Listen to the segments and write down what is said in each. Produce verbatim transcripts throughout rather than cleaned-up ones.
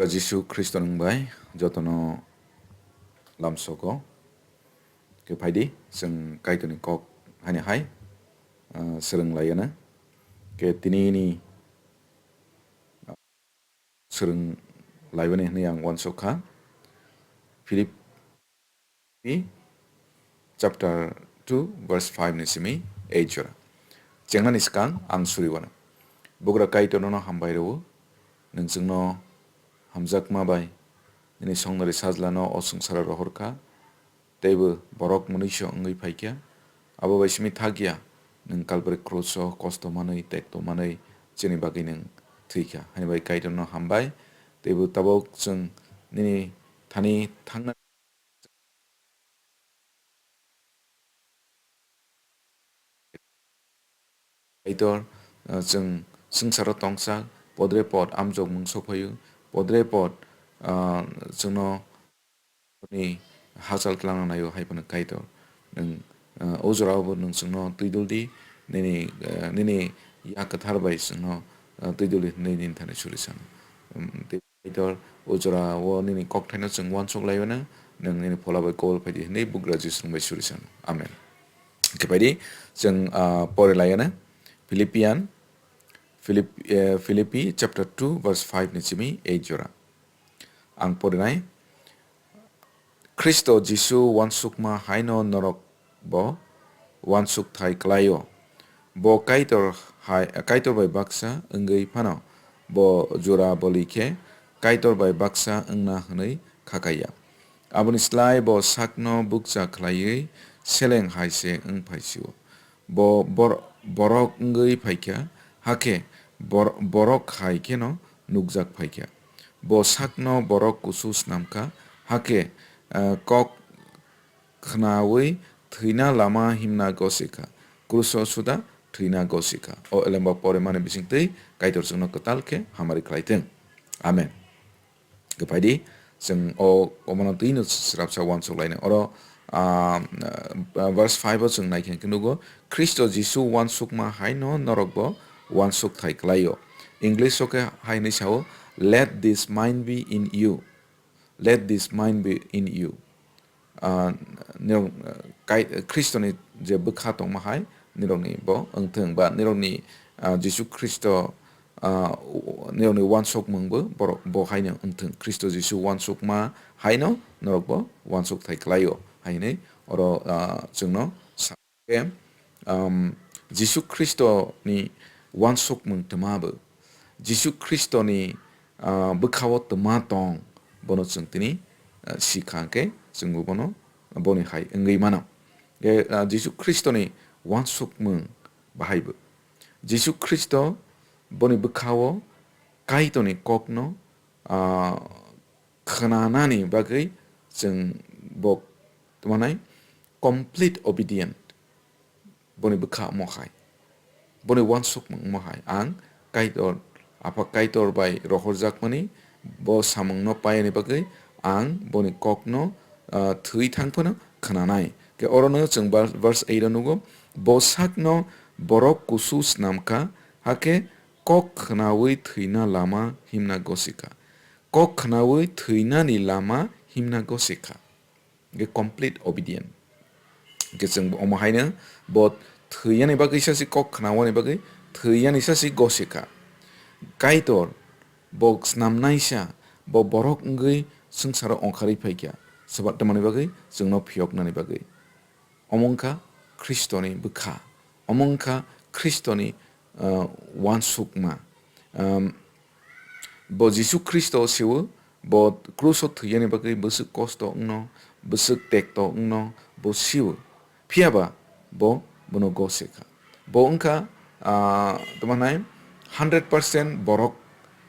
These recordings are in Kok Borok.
Jisu Khristo nwng bai jotono lamsogo. Khe phaidi, chwng Kaitorni kok haini hai, ah, swrwng laiya na. Khe tini ni, ah, swrwng laibani hwnwi ang uansuk kha. Philip Philippi chapter two verse five ni simi eight jora. Chengnani swkang ang suri wano. Bugra Kaitor nono hambai rwo, nwng chwngno hamjakma bai nini songnari sajlano o swngcharo rohor kha, teibo borok mwnwiso wngwi phai kha. Abo bai simi thak ya, nwng Kalbari kruso kosto manwi, tekto manwi chini bagwi nwng thwi kha. Haini bai Kaitorno hambai, teibo tabuk chwng nini thani thangna Kaitor, ah, chwng swngcharo tongsa, podre pod amjokmung sokphaio, podre pod, ah, chwngno ni hachal twlangna naio hai phano Kaitor. Nwng, ah, o jorao bo nwng chwngno twi dul di, nini, ah, nini yak kwthar bai chwngno, ah, twi dul di hwnwi nini thani suri sano. Um, tei Kaitor, o jora o nini kokthaino chwng uansuk lai mano, nwng nini phola bai kobol phai di hwnwi Bugra Jisu nwng bai suri sano. Amen. Khe phaidi, chwng, ah, pore lai mano, Philippian, Philip-, eh, Philippi chapter two verse five ni simi eight jora. Ang porinai, Khristo Jisu uansukma haino norok bo uansukthai klaio. Bo Kaitor hai, Kaitor bai baksa wngwi phano bo jora boli khe Kaitor bai baksa wngna hwnwi khakaiya. Aboni slai bo sakno bukcha khlaiwi seleng hai se wng phai sio. Bo bor-, borok wngwi phaikha, hakhe bor-, borok hai kheno nukjak phaikha. Bo sakno borok kusu snamkha, hakhe, eh, kok khnaui thwina lama himna gosikha, kruso suda thwina gosikha. O elemba pore mani bisingtwi Kaitor chwngno kwtal khe hamari khlaithwng. Amen. Khe phaidi, chwng o, omono twino srapsa uansuk lainai. Oro, ah, ah, verse five o chwng naikhe khe nugo, Khristo Jisu uansukma haino norokbo uansukthai klaio. English o khe hai hwnwi sao, "Let this mind be in you. Let this mind be in you." Ah, nirok, ah, kai-, Khristoni je bwkha tongma hai, nirokni bo wngthwng, ba nirokni, ah, Jisu Khristo, ah, nirokni uansukmung bo borok bo haino wngthwng. Khristo Jisu uansukma haino norok bo uansukthai klaio, hai hwnwi oro, ah, chwngno sa-, khe, um, Jisu Khristoni uansukmung twma bo, Jisu Khristoni, ah, bwkhao twma tong, bono chwng tini, ah, sikha khe chwngbo bono boni hai wngwi mano. Khe, ah, Jisu Khristoni uansukmung bahai bo. Jisu Khristo boni bwkhao Kaitorni kokno, ah, khwnanani bagwi chwng bo tongmanai complete obedient. Boni bwkha omo hai, boni uansukmung omo hai, ang Kaitor, Apha Kaitor bai rohorjakmani, bo samungno payani bagwi ang boni kokno, ah, thwi thang phano khwnanai. Khe orono chwng ver-, verse eight o nugo, bo sakno borok kusu snamkha, hakhe kok khnaui thwina lama himna gosikha. Kok khnaui thwinani lama himna gosikha. Ge complete obedient. Ge chwng omo haino bo thwiyani bagwi sasi kok khnaoni bagwi thwiyani sasi gosikha. Kaitor bo snamnaisa, bo borok wngwi swngcharo ongkharwi phaikha. Swba-, tamani bagwi chwngno phiyoknani bagwi. Omo wngkha Khristoni bwkha. Omo wngkha Khristoni, ah, uansukma. Um, bo Jisu Khristo siwo, bo kruso thwiyani bagwi bwswk kosto wngno, bwswk tekto wngno, bo siwo. Phiyaba bo bono gosikha. Bo wngkha, ah, tamo nai hundred percent borok,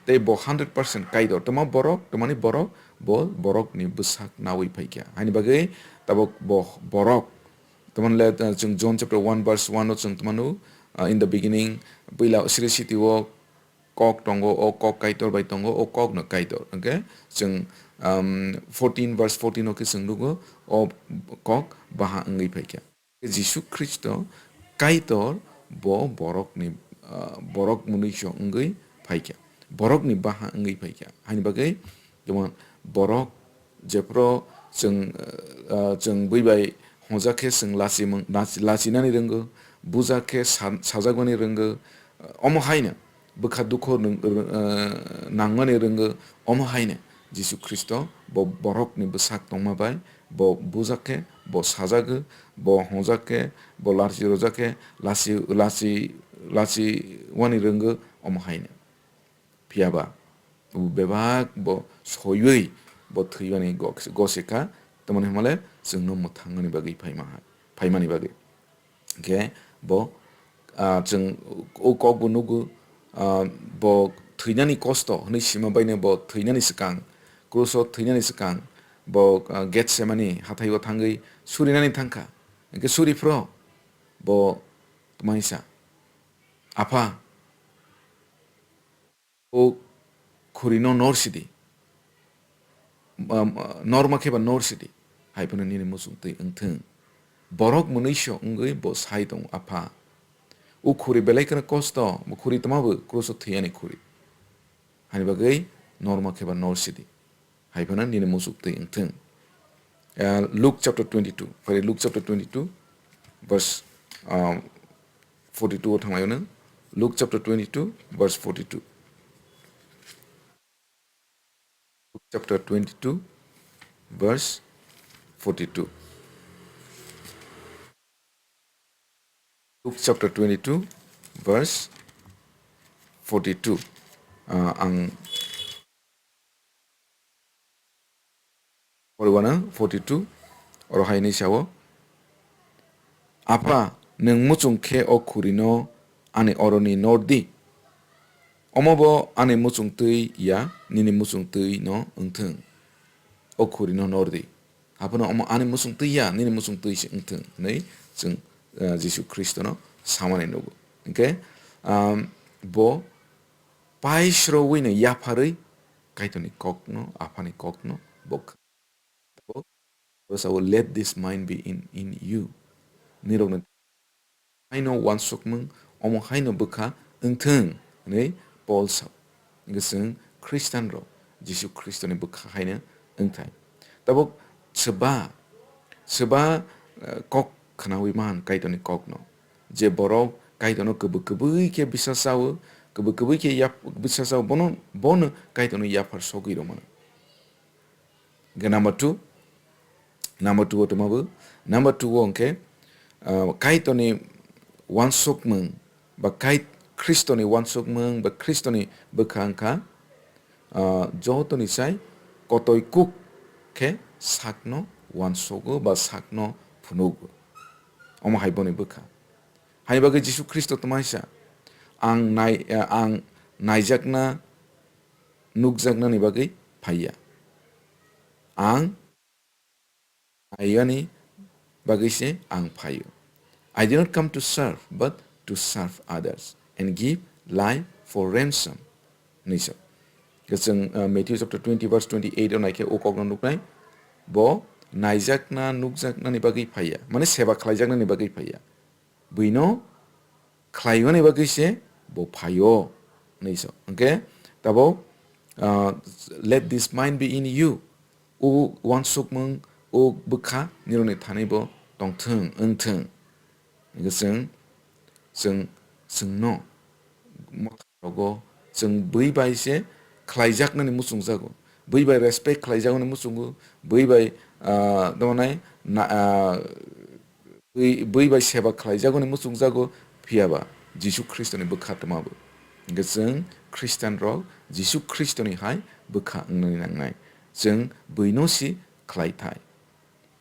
tei bo hundred percent Kaitor. Tamo borok, tamani borok, bo borokni bwsak nawi phaikha. Haini bagwi tabuk bo borok, tamani le, ah, chwng John chapter one verse one o chwng tamo nukgo, ah, in the beginning, puila sri siti o kok tongo, o kok Kaitor bai tongo, o kokno Kaitor. Hwnkhe chwng, um, fourteen verse fourteen o khe chwng nukgo, o kok baha wngwi phaikha. Jisu Khristo Kaitor bo borokni, ah, borok mwnwiso wngwi phaikha, borokni baha wngwi phaikha. Haini bagwi Jemon borok jephru chwng, ah, chwng bui bai hwnjak khe chwng lachimung, lachi-, lachinani rwngo, bujak khe sa-, sajagmani rwngo, omo haino bwkha dukhu rwng-, rwng-, ah, nangmani rwngo, omo haino Jisu Khristo bo borokni bwsak tongma bai bo bujak khe bo sajago, bo hwnjak khe bo lachi rwjak khe lachi, lachi, lachiwani rwngo, omo haino. Phiya ba, bo bebak bo soiwi bo thwimani gok-, gose kha, tamoni hwnmale chwngno mwthangmani bagwi phaima ha, phaimani bagwi. Hwnkhe bo, ah, chwng o kok bo nugo, ah, bo thwinani kosto hwnwi sima baino bo thwinani swkang, kruso thwinani swkang, bo, ah, Getsemani hathai-o thangwi surinani thangkha. Hwnkhe suriphro bo tmaisa, "Apha, o khurino nor sidi, um, norma khe ba nor sidi, hai phano nini muchung twi wngthung." Borok mwnwi so wngwi bo sai tongo, "Apha, o khuri belai kheno kosto, bo khuri tma bo kruso thwiyani khuri, hani bagwi norma khe ba nor sidi." Hai phano nini muchuk twi wngthung. Uh, Luke chapter twenty-two, phai Luke chapter twenty-two, verse, um, forty-two o thanglaio nang. Luke chapter twenty-two, verse forty-two. Luke chapter twenty-two, verse forty-two. Luke chapter twenty-two, verse forty-two. Ah, ang poriwana forty-two, oro hai hinwi sao, "Apha, nwng muchung khe o khurino ani oroni nor di. Omo bo ani muchung twi ya, nini muchung twi no wngthung. O khurino nor di." Haphano omo ani muchung twi ya, nini muchung twi se wngthung hwnwi chwng, eh, Jisu Khristono samani nugo. Hwnkhe, um, bo paisrowino yapharwi Kaitorni kokno, Aphani kokno bo kha-, bo sao, "Let this mind be in, in you." Nirokno haino uansukmung, omo haino bwkha wngthung, hwnwi Paul sao. Hwnkhe chwng Khristianrok Jisu Khristoni bwkha haino wngthai. Tabuk swba, swba, eh, kok khnaui man Kaitorni kokno, je borok Kaitorno kwbwi kwbwi khe bisa sao, kwbwi kwbwi khe yap-, bisa sao, bono, bono Kaitorno yaphar sogwi rwmano. Hwnkhe number two, number two o tongma bo, number two o hwnkhe, ah, Kaitorni uansukmung ba Kait-, Khristoni uansukmung ba Khristoni bwkha wngkha, ah, jotoni sai kotoi kuk khe sakno uansugo ba sakno phunugo. Omo hai boni bwkha. Hai bagwi Jisu Khristo tmaisa, "Ang nai-, ah, ang naijakna nukjaknani bagwi phaiya. Ang naiyani bagwi se ang phaio. I did not come to serve, but to serve others and give life for ransom," hwnwi sa. Khe chwng, uh, Matthew chapter twenty verse twenty-eight o naikhe o kokno nuknai, bo naijakna nukjaknani bagwi phaiya, mane seba khlaijaknani bagwi phaiya. Buino khlaiwani bagwi se bo phaio, hwnwi sa. Hwnkhe tabuk, ah, "Let this mind be in you." O uansukmung, o bwkha nirokni thani bo tongthung, wngthung. Hwnkhe chwng, chwng, chwngno motha rogo chwng bui bai se khlaijaknani muchungjago. Bui bai respect khlaijaknani muchungo. Bui bai, ah, tamo nai na, ah, bui, bui bai seba khlaijago hinwi muchungjago, phiya ba Jisu Khristoni bwkha tongma bo. Hwnkhe chwng Khristian rok Jisu Khristoni hai bwkha wngnani nangnai. Chwng buino si khlai thai.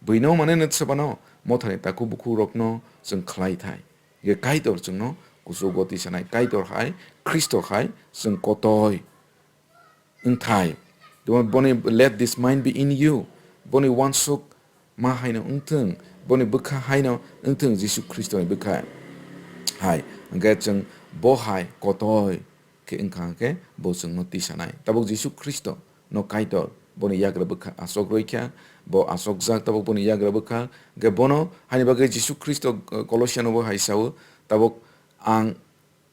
Buino mane nwk sebano mothani takhuk bukhuk rokno chwng khlai thai. Hwnkhe Kaitor chwngno kuchugo tisanai. Kaitor hai, Khristo hai chwng kotoi wngthai. Tei boni, "Let this mind be in you." Boni uansuk ma haino wngthung, boni bwkha haino wngthung, Jisu Khristoni bwkha hai. Hwnkhe chwng bo hai kotoi khe wngkha hwnkhe bo chwngno tisanai. Tabuk Jisu Khristo no Kaitor boni yagra bwkha asok roikha, bo asokjak tabuk boni yagra bwkha, hwnkhe bono haini bagwi Jisu Khristo, uh, Kolosiano bo hai sao, tabuk ang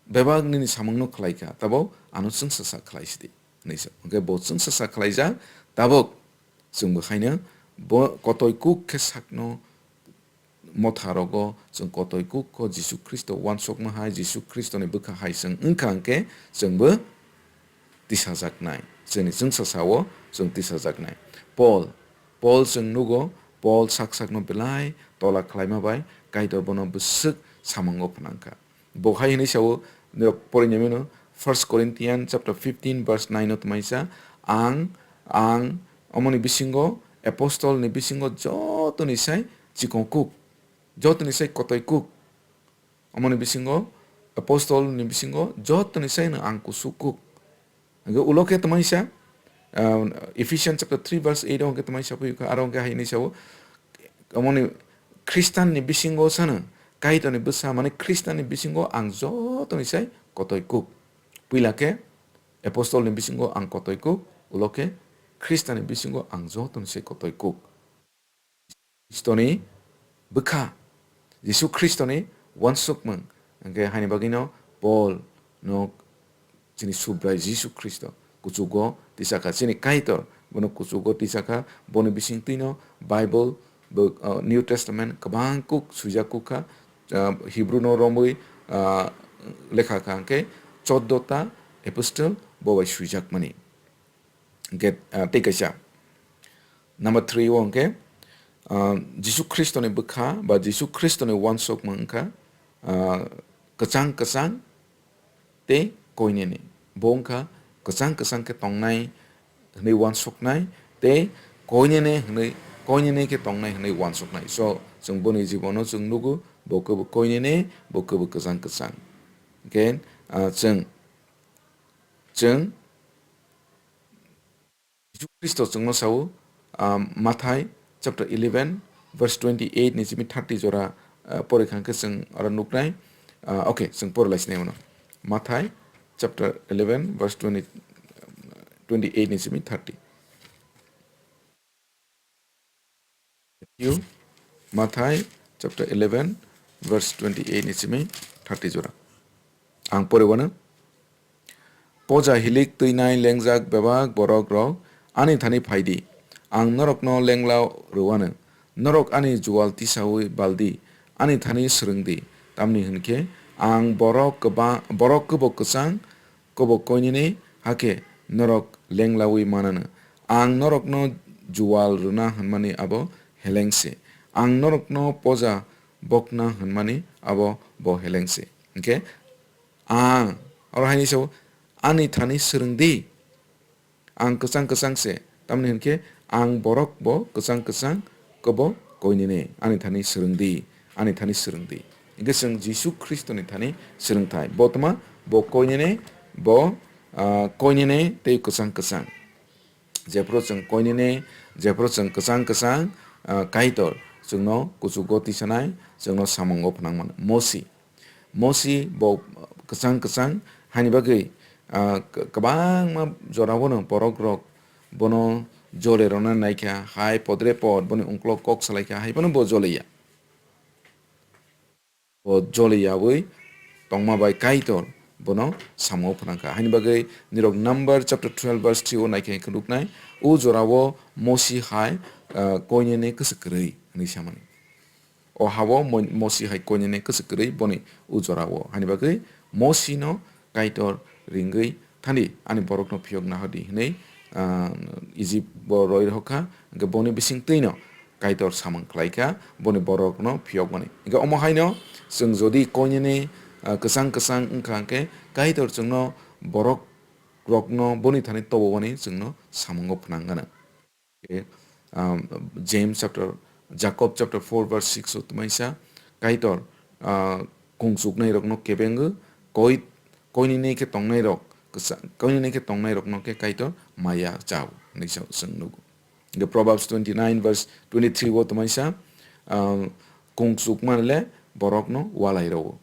bebak nini samungno khlaikha, tabuk ano chwngsacha khlai sidi. Hwnwi sa. Hwnkhe bo chwngsa sa khlaijak, tabuk chwngbo haino bo kotoi kuk khe sakno motha rogo chwng kotoi kuk kho Jisu Khristo uansukma hai, Jisu Khristoni bwkha hai chwng wngkha hwnkhe chwngbo tisajaknai. Chwngni chwngsa sao chwng tisajaknai. Paul, Paul chwng nugo, Paul sak sakno belai tola khlaima bai Kaitor bono bwswk samungo phnangkha. Bo hai hwnwi sao, norok porinai mano, First Corinthians chapter fifteen verse nine o twmai sa, "Ang, ang omoni bisingo, apostol ni bisingo jotoni sai chikon kuk, jotoni sai kotoi kuk." Omoni bisingo, apostol ni bisingo jotoni sai no ang kusu kuk. Hwnkhe ulo khe twmai sa, ah, Ephesians chapter three verse eight o hwnkhe twmai sa phaikha, aro hwnkhe hai hwnwi sao, omoni Khristanni bisingo sano, Kaitorni bwsa, mane Khristanni bisingo ang jotoni sai kotoi kuk. Puila khe apostolni bisingo ang kotoi kuk, ulo khe Khristanni bisingo ang jotoni sai kotoi kuk. Khristoni bwkha, Jisu Khristoni uansukmung, hwnkhe haini bagwino Paul no chini Subrai Jisu Khristo kuchugo tisakha, chini Kaitor bono kuchugo tisakha, boni bisingtwino Bible bo, uh, New Testament kwbang kuk swijak kuk kha, uh, Hebrew no romwi, uh, lekha kha hwnkhe choddo ta epistle bo bai swijak mani. Hwnkhe, ah, tei kaisa. Number three o hwnkhe, ah, Jisu Khristoni bwkha ba Jisu Khristoni uansukmung wngkha, ah, kwchang kwchang tei koinene. Bo wngkha kwchang kwchang khe tongnai hwnwi uansuknai tei koinene hwnwi, koinene khe tongnai hwnwi uansuknai. So, chwng boni jibono chwng nugo, bo kwbo koinene, bo kwbo kwchang kwchang. Hwnkhe, ah, chwng, chwng Jisu Khristo chwngno sao, ah, Mathai chapter eleven verse twenty-eight ni simi thirty jora, ah, porikha hwnkhe chwng oro nuknai. Ah, okay, chwng porlai sinai mano. Mathai chapter eleven verse twenty, twenty-eight ni simi thirty. Matthew, Mathai chapter eleven verse twenty-eight ni simi thirty jora. Ang pore wano. Poja hilik twinai lengjak bebak borok rok ani thani phaidi. Ang norokno lengla rwano. Norok ani jual tisaui baldi. Ani thani swrwngdi. Tamni hwnkhe ang borok kwba-, borok kwbo kwchang, kwbo koinini hakhe norok lenglaui manano. Ang norokno jual rwna hwnmani abo heleng se. Ang norokno poja bokna hwnmani abo bo heleng se. Hwnkhe ang, oro haini sao, ani thani swrwngdi. Ang kwchang kwchang se, tamni hwnkhe ang borok bo kwchang kwchang, kwbo koinene, ani thani swrwngdi, ani thani swrwngdi. Hwnkhe chwng Jisu Khristoni thani swrwngthai. Bo tma, bo koinene, bo, ah, koinene tei kwchang kwchang. Jephru chwng koinene, jephru chwng kwchang kwchang, ah, Kaitor chwngno kuchugo tisanai, chwngno samungo phnangmano. Mosi. Mosi bo kwchang kwchang, haini bagwi, ah, k-, kwbangma jorao no borok rok bono jole rwna naikha, hai podre pod boni ungkulok kok salaikha, hai phano bo joliya. Bo joliyaui tongma bai Kaitor bono samungo phnangkha. Haini bagwi nirok Number chapter twelve verse three o naikhe khe nuknai, o jorao Mosi hai, ah, koinene kwswk kwrwi hwnwi samani. O hao Mo-, Mosi hai koinene kwswk kwrwi boni o jorao. Haini bagwi Mosino Kaitor ringwi thani ani borokno phiyok nahardi hwnwi, ah, Egypt bo roi rohorkha. Hwnkhe boni bisingtwino Kaitor samung khlaikha boni borokno phiyokmani. Hwnkhe omo haino chwng jodi koinene, ah, kwchang kwchang wngkha hwnkhe Kaitor chwngno borok rokno boni thani tobobani chwngno samungo phnang gana. Khe, um, James chapter, Jacob chapter four verse six o twmaisa, Kaitor, uh, kung chuknai rokno kebengo, koi, koinini khe tongnai rok, kwsa-, koinini khe tongnai rokno khe Kaitor maya chao, hwnwi sa-, chwng nugo. The Proverbs twenty-nine verse twenty-three o twmaisa, um, kung chukma le borokno walai rwo.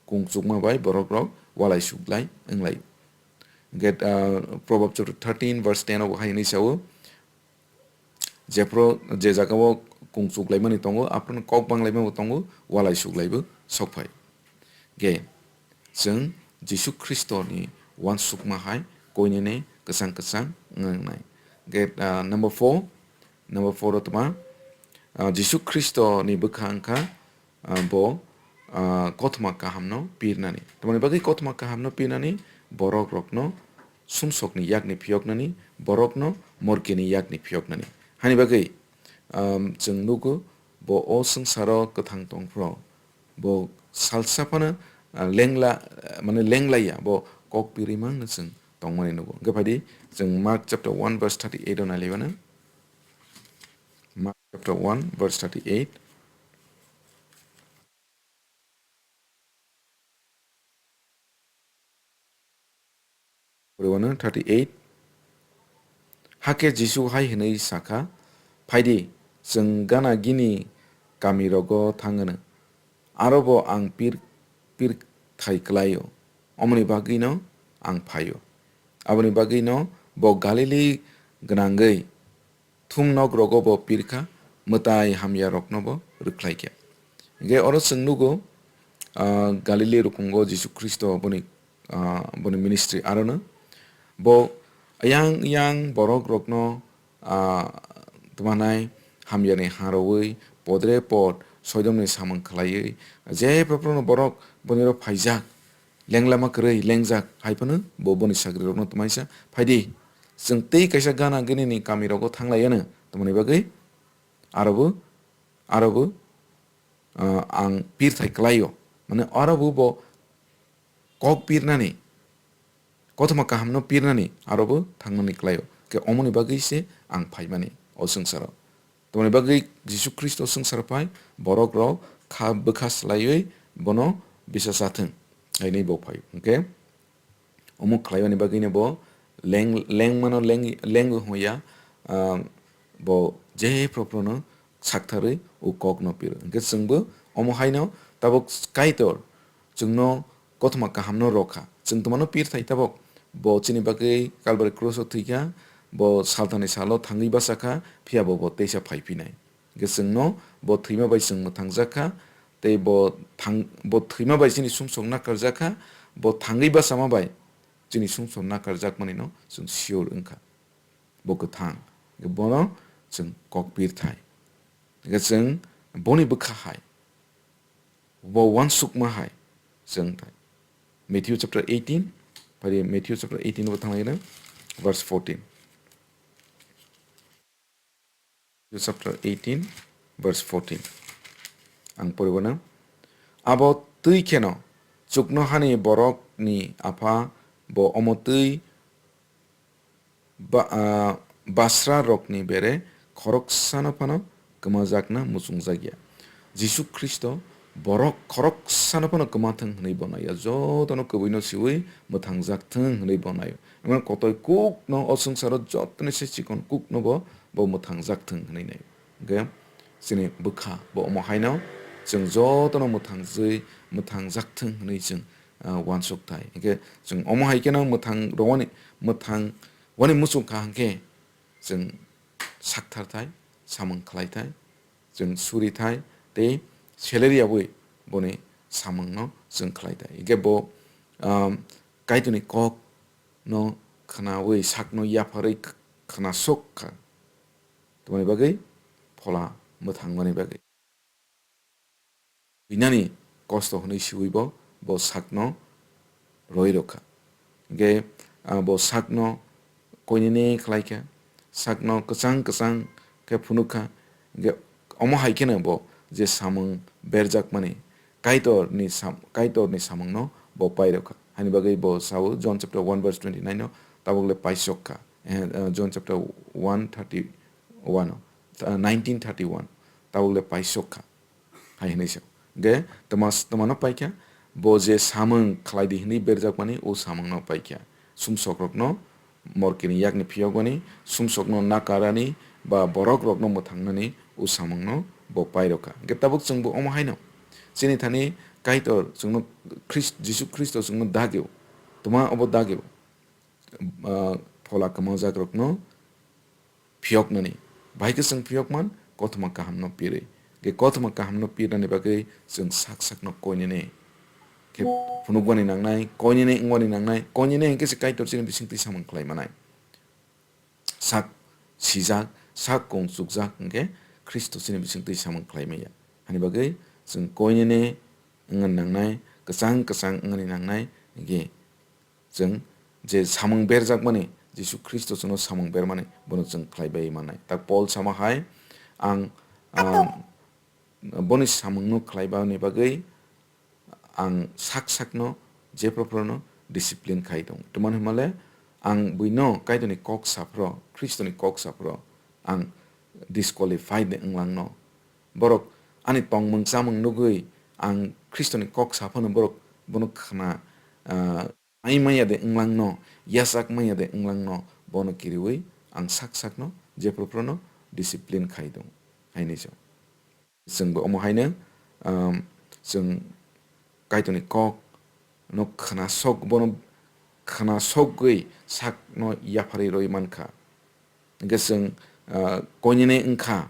Kung chukma bai borok rok walai suklai wnglai. Hwnkhe, uh, Proverbs chapter thirteen verse ten o bo hai hwnwi sao, Jephru je jagao kung chuklaimani tongo, aphuru kok banglaimabo tongo, walai suklaibo sokphai. Ge, chwng Jisu Khristoni uansukma hai koinene kwchang kwchang wngnai. Hwnkhe, ah, number four, number four o tma, ah, Jisu Khristo ni bwkha wngkha, ah, bo, ah, kothoma kahamno pirnani. Tamoni bagwi kothoma kahamno pirnani, borok rokno sumsokni yakni phiyoknani, borokno morkeni yakni phiyoknani. Hani bagwi, um, chwng nugo bo o swngcharo kwthang tongphuru bo salsa phano, ah, lengla, ah, mane lenglaiya, bo kok pirwi mangno chwng tongmani nugo. Hwnkhe phaidi chwng Mark chapter one verse thirty-eight o nailaibano. Mark chapter one verse thirty-eight. Poriwano thirty-eight. Hakhe Jisu hai hwnwi sakha, "Phaidi, chwng gana gini kamirogo thangwno, arobo ang pir, pir thai klaio, omoni bagwino ang phaio." Aboni bagwino bo Galili gwnangwi thum nok rogo bo pirkha, mwtai hamya rokno bo rwkhlaikha. Hingke oro chwng nugo, ah, Galili rukungo Jisu Khristo boni, ah, boni ministry arono. Bo yang yang borok rokno, ah, tmanai hamyani harowi podre pod soidomni samung khlaiwi je phuru phuru borok boniro phaijak, lenglama kwrwi lengjak hai phano bo boni sagrirokno tmaisa, "Phaidi, chwng tei kaisa gana ginini kamirogo thanglaiyano, tamoni bagwi arobo, arobo, ah, ang pirthai klaio." Mane arobo bo kok pirnani, kothoma kahamno pirnani arobo thangnani klaio. Khe omoni bagwi se ang phaimani o swngcharo. Tamoni bagwi Jisu Khristo swngcharo phai, borok rok kha bwkha swlaiwi bono bisa chathwng, hainwi bo phai. Hwnkhe omo khlaimani bagwino bo leng-, lengmano leng-, lengwi hwnya, ah, bo je phuru phuruno saktharwi o kokno piro. Hwnkhe chwngbo omo haino tabuk Kaitor chwngno kothoma kahamno rwkha. Chwng twmano pirthai tabuk. Bo chini bagwi Kalbari krus o thwikha, bo salthani salo thangwi bachakha, phiya bo bo teisa phai phinai. Hwnkhe chwngno bo thwima bai chwng mwthangjakha, tei bo thang-, bo thwima bai chini sumsok nakarjakha, bo thangwi bachama bai chini sumsok nakarjakmani no chwng sure wngkha. Bo kwthang, hwnkhe bono chwng kok pirthai. Hwnkhe chwng boni bwkha hai, bo uansukma hai chwng thai. Matthew chapter eighteen, phari Matthew chapter eighteen bo thanglaina, verse fourteen. Matthew chapter eighteen, verse fourteen. Ang poribana. Abo twi kheno chuknohani borokni apha bo omo twi ba-, ah, basra rokni bere khoroksano phano kwmajakna muchungjakya. Jisu Khristo borok khoroksano phano kwmathwng hwnwi bo naiya, jotono kwbwino siwi mwthangjak thwng hwnwi bo naio. Emon kotoi kukno o swngcharo jotoni se chikon kukno bo, bo mwthangjak thwng hwnwi naio. Hwnkhe chini bwkha bo omo haino chwng jotono mwthangjwi, mwthangjak thwng hwnwi chwng ah, uansuk thai. Hwnkhe chwng omo hai kheno mwthang rwani, mwthang wani muchung kha hwnkhe chwng sakthar thai, samung khlai thai, chwng suri thai, tei salary yaui boni samungno chwng khlai thai. Hwnkhe bo, um, Kaitorni kok no khnaui sakno yapharwi kh-, khnasok kha. Tamoni bagwi phola mwthangmani bagwi. Thwinani kosto hwnwi siwi bo, bo sakno roi rwkha. Hwnkhe, ah, bo sakno koinene khlaikha, sakno kwchang kwchang khe phunukha. Hwnkhe omo hai kheno bo je samung berjakmani, Kaitorni sam-, Kaitorni samungno bo pai rwkha. Hani bagwi bo sao John chapter one verse twenty-nine o, tabuk le paisok kha. Eh, eh, John chapter one thirty-one o, ah, nineteen thirty-one, tabuk le paisok kha. Hai hwnwi sa. Hwnkhe tma, tmano paikha, bo je samung khlai di hwnwi berjakmani o samungno paikha. Sumsokrokno, morkini yakni phiyokmani, sumsokno nakarani ba borokrokno mwthangnani o samungno bo pairokha. Hwnkhe tabuk chwngbo omo haino chini thani Kaitor chwngno Khrist-, Jisu Khristo chwngno dagio. Tma obo dagio? Ah, phola kwmajakrokno phiyoknani. Bahai khe chwng phiyokman kothoma kahamno pirwi. Hwnkhe kothoma kahamno pirnani bagwi chwng sak sakno koinene khe phunukmani nangnai, koinene wngmani nangnai, koinene hwnkhe se Kaitor chini bisingtwi samung khlai manai. sak sijak, sak kung chukjak hwnkhe Khristo chini bisingtwi samung khlai maya. Hani bagwi chwng koinene wngna nangnai, kwchang kwchang wngni nangnai, hwnkhe chwng je samung berjakmani, Jisu Khristo chwngno samung bermani, bono chwng khlai bai mannai. Tak Pol sama hai, ang, ah, boni samungno khlai bani bagwi ang sak sakno jephru phruno discipline khai tongo. Tamani hwnmale ang buino Kaitorni kok saphro, Khristoni kok saphro ang disqualified de wnglang no. Borok ani tongmung chamung nugwi ang Khristoni kok saphano borok bono khna, ah, ai maya de wnglang no, yachak maya de wnglang no, bono kiriwi ang sak sakno jephru phruno discipline khai tongo. Haini se. Chwngbo omo haino, um, chwng Kaitorni kok no khna sok, bono khna sogwi sakno yapharwi rwi mankha. Hwnkhe chwng, ah, koinene wngkha,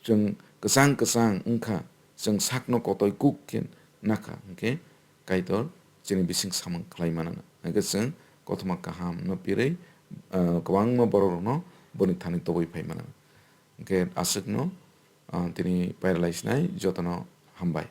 chwng kwchang kwchang wngkha, chwng sakno kotoi kuk khe nakha, hwnkhe Kaitor chini bising samung khlai mano. Hwnkhe chwng kothoma kaham no pirwi, ah, kwbangma borok rokno boni thani tobwi phai mano. Hwnkhe aswkno, ah, tini pairalai sinai jotono hambai.